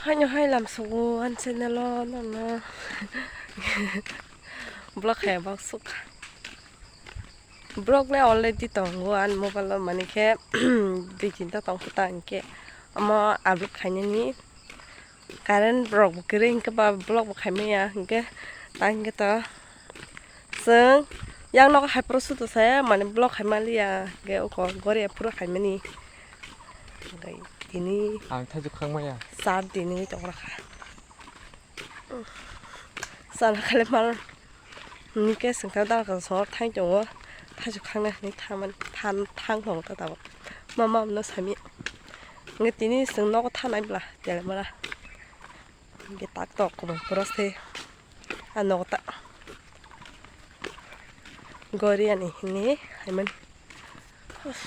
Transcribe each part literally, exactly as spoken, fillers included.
Haino hai lam sugo ani channel o nono. Vlog hai bok sukha. Vlog le already tongo ani mobile o, mani khe dui tinta tong khe ta hinkhe omo upload khainani current rok bo kwrwi hinkhe ba vlog bo khaimaya hinkhe ta hinkhe to. Chwng yang nogo hai phuru suto se mani vlog khai manliya, hwnkhe oko gori phuru khai mani. Hwnkhe tini Ang thaichuk khangmaya. Char din wngwi tong rakha. Chana khale mal hwnkhe chwng khe dal kasa songwk thang tongo. Thaichuk khangna hwnwi thaman than thang tongo ta tabuk. Mama no sami. Hwnkhe tini chwng nogo thanai bwla telemara. Hwnkhe tak tok kwbang phuru se. A nogo ta gori ani hini haimani. Uff,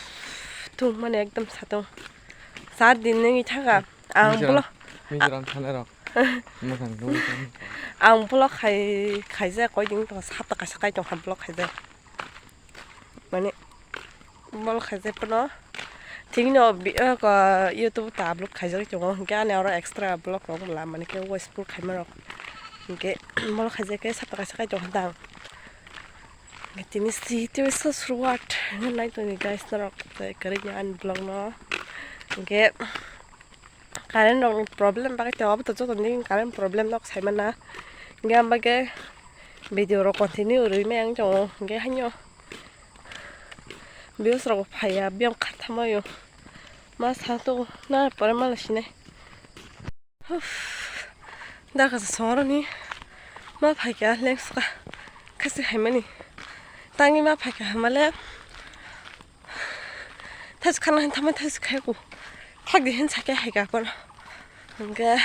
tungmani ekdom satung. Sat din nungwi thangkha. Ang Mizoram, vlog, Mizoram thanai rok. Mwkhang nungwi tong. Ang vlog khai, khaijak koi din tong, sapta kaisa kai tongkha vlog khaijak. Mane, vlog khaijak phano thikno bi-, o, ko, YouTube ta upload khaijak tongo, hinkhe ani oro extra vlog rok wngla, mane khe waste phuru khaima rok. Hinkhe vlog khaijak khe sapta kaisa kai tongkha dang. Tini city so suruat nai toni guys norok tei kwrwini ani vlog no. Hinkhe current rokni problem bagwi tei obo to joto ni current problem nok sai mana. Hinkhe ang bagwi video rok continue rwi maya wng tongo. Hinkhe haino views rok phaiya biyang kha thamaio. Ma sa to na pore mala sinai. Uff, da kasa songroni ma phaikha lengsuka khasi haimani. Tangi ma phaikha hamale thas khana hin thamai thas khaiku. Thak di hin sakya haika kono. Hingke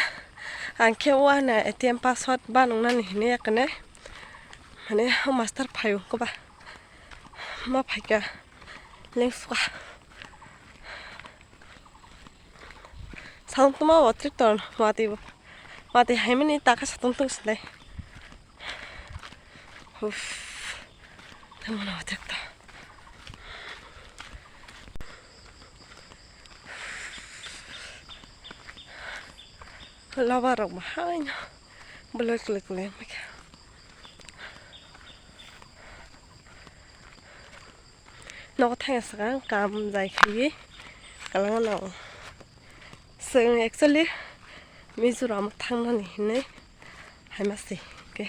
ang khe wana A T M password ba nungnani hinwi yakane. Mane o master phaio koba. Ma phaikha lengsuka. Satung tuma bo tractor watwi bo. Watwi haimani taka satung tung sinai. Uff. Tamo na tractor. Loba rok bo haino. Belai kwlwi kwlwi wngkha. Nogo thangya swkang kam jai khaiwi kwlwngno. Chwng actually Mizoram thangnani hinwi haima se khe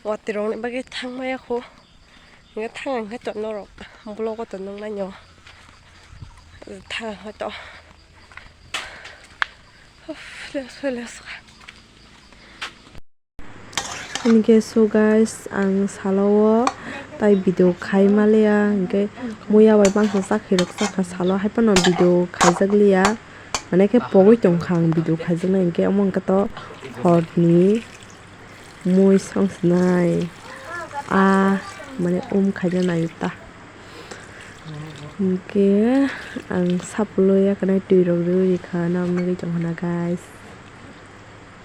watwi rokni bagwi thangmaya kho. Hingke thang hingke to norok vlog o to nung nai no thang hingke to. Uff, lengsu lengsu kha. Hinkhe so guys, ang salo o tai video khai maliya, hinkhe muya bai bangsa chakhi rok chakha salo, haiphano video khaijak liya, mane khe pogwi tongkha ang video khaijaknai, hinkhe omo hinkhe to horni mui song sinai, a mane um khaina nai ta, hinkhe ang sapulwi yakarnai twi rok riwi rikha, nang nugwi tongkha na guys.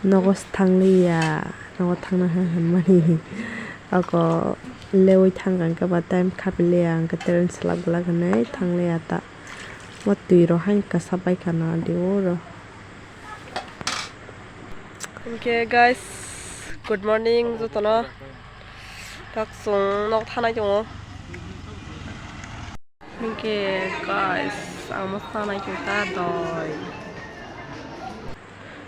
Nogo thang liya, nogo thangna hwn hwnmani. Ako lewi thang kha, hwnkhe ba time khapiliya, hwnkhe train swlak gwlak hwnwi thang liya ta. Mo twi rok haino kwsa bai kha na di oro. Okay guys, good morning jotono. Tak chwng nogo thanai tongo. Okay guys, ang mo thanai tongo ta doi.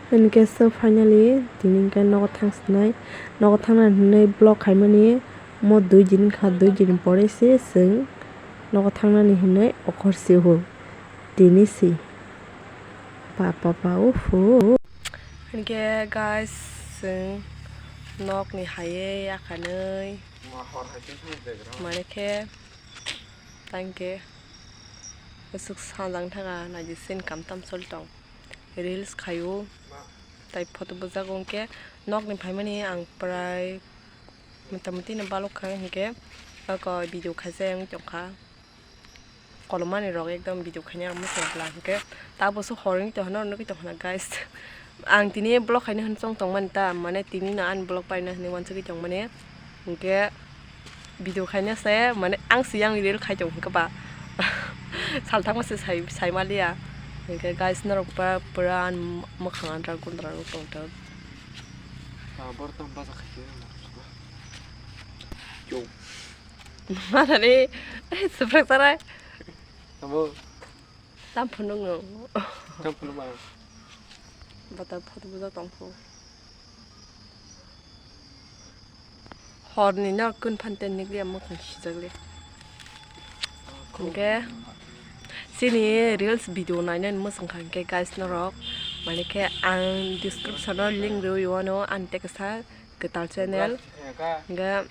Hinkhe so finally tini hinkhe nogo thang sinai, nogo thangna hinwi vlog khaimani mo dui din kha, dui din pore se chwng nogo thangnani hinwi okhor si o tini si pa pa pa uhu. Hinkhe guys, chwng nokni haye yakhanwi mane khe tangkhe bwswk sanjang thangkha naidi sini kam tam soli tong. Reels khaio, tai photo bujago, hwnkhe nokni phaimani ang prai motamoti no balok kha, hinkhe oko video khaijak wng tongkha, kolomani rok ekdom video khaina rok muchung bwla, hinkhe tabukhe hor wngwi tongkha, norok nugwi tongkha na guys. Ang tini vlog khaina hwn chong tongmani ta, mane tini no ani vlog paina hwnwi uansugwi tongmani. Hinkhe video khaina se, mane ang se yang reel khai tong hinkhe ba salthangma se sai, sai maliya. Hingke guys, norok pura, pura ang mwkhang andra gundra rok tongthok. Ah, borok tamo baja khaikhe. Yo. Manani, suprak sarai. Tamo. Tam phunuk no. Tam phunuk ma. Bata photo buja tongphu. Horni no kun phan ten nikli amo khang sijak le. Hingke chini reels video nainani mwchang kha hingke guys norok. Mane khe ang description o link rwui wano ani teksa kwtal channel. Hingke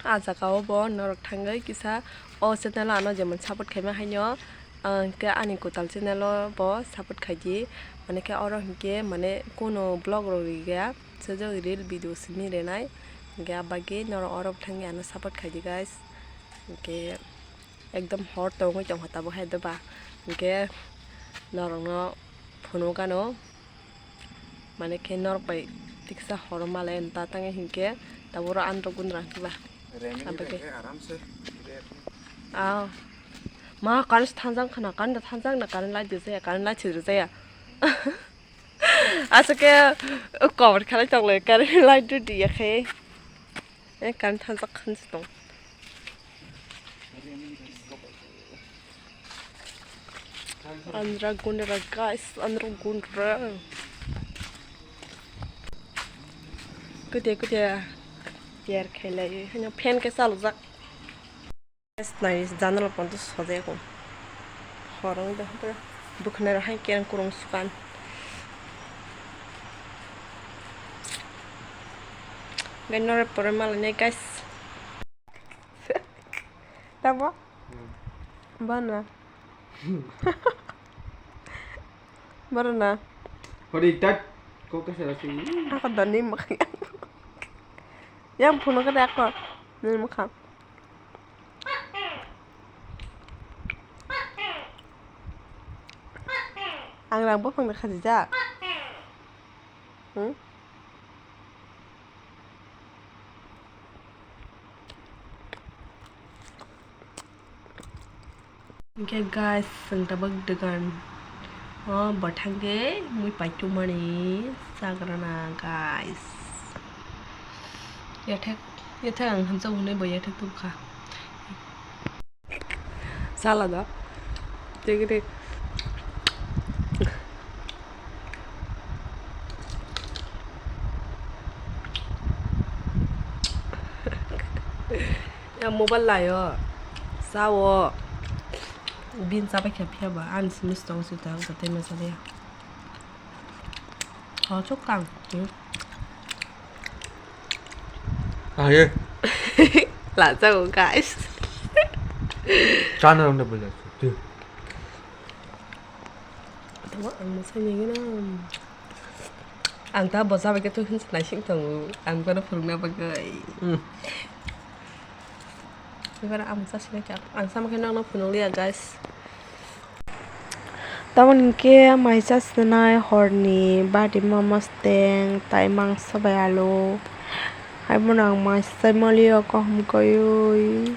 ah jaga o bo norok thangwi kisa o channel o ano jemon support khaima haino, ah, hingke ani kwtal channel o bo support khaidi. Mane khe oro hingke mane kuno vlog rok riya. Sojak reel video simi renai. Hingke abagwi norok oro thangwi ano support khaidi guys. Hingke ekdom hor tongwi tongkha tabuk hai doba. Hingke norokno phunukgano. Mane khe norok bai tiksa horo malai ta tangwi hingke tabuk oro andro gundra hwnkhe ba. Abagwi. Ah. Ma current thangjak khana, current thangjak na, current light rijaya, current light rijaya. Aswk khe cover khalai tong lai, current light rw diya khe. Eh, current thangjak khan se tong. Andra gundra, guys, andra gundra. Kwtwi kwtwi yer khailai, hwnwi fan khe chalokjak. Nai janala pono sojai ko. Horong de bwkhwnai rok hai kereng kurung sukan. Gai nore pore malai nai guys. Tamo? Bana. Bana. Hori tat. Kok kasa rasi. Ako dani makan. Yang puno kada ako. Nini makan. Ang rang buphang da khajijak. Hmm? Hingke guys, chwng tabuk dogan o bwthang khe mui paitokmani chagrana guys. Yathek, yathek ang hamjak hwnwi bo yathek tubukha. Sala da. Tigi tigi. Ya mobile layo. Sao. Bin sabai khe phiya ba. Ani simi sitong sitong. Gatema sabai. Hachuk kang. Hmm. Ah, ye. Lajago, guys. Chana rong de bolai. Tamo ang masai ni gana. Ang ta bosa bagi tu hin naising tongo. Ang kono phurungna bagai. Hmm. Ibar ang sa sini kya. Ang sama kena no phunung liya, guys. Tamoni hingke maisa swnai horni bati ma mosteng tai mangso bai alu. Hai bono ang maisa maliyo kaham kaiwi.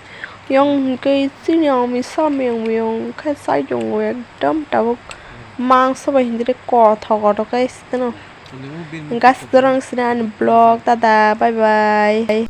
Yang hingke chini ang misa miyang miyang khe sai tongo ekdom tabuk mangso bai hindire kothok kothok khe siteno. Gas dorong sini ani vlog tada bye bye.